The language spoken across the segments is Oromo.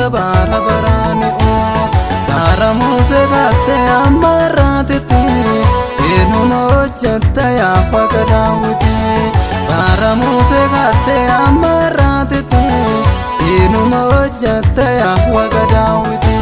jiraatta bara baraani oo. Bara Musee kaastee amma irraatitti eenyuma hojjetta yaa Waaqa Daawiti. Bara Musee kaastee amma irraatitti eenyuma hojjetta yaa Waaqa Daawiti.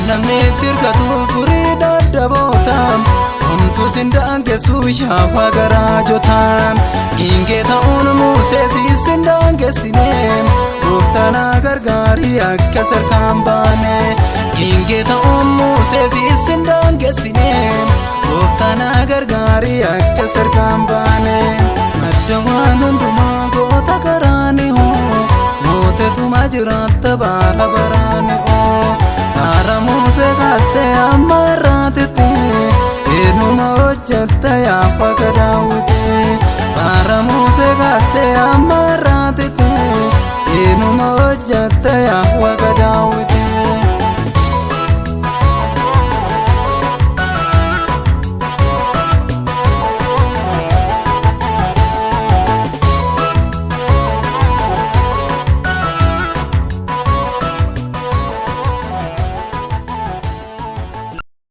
Namni itti hirkatu furii dadhaboota, homtuu sin daangessu yaa Waaqa raajota. Giingee ta'uun Musee sin daangessine, gooftaan gargaarii akka sarkaan baane. Giingee ta'uun Musee sin daangessine, gooftaan gargaarii akka sarkaan baane. Madda waan hundumaa goota karaani hoo, mootetuma jiraatta bara baraani hoo. Bara Musee kaastee amma irraatitti eenyuma hojjetta yaa Waaqa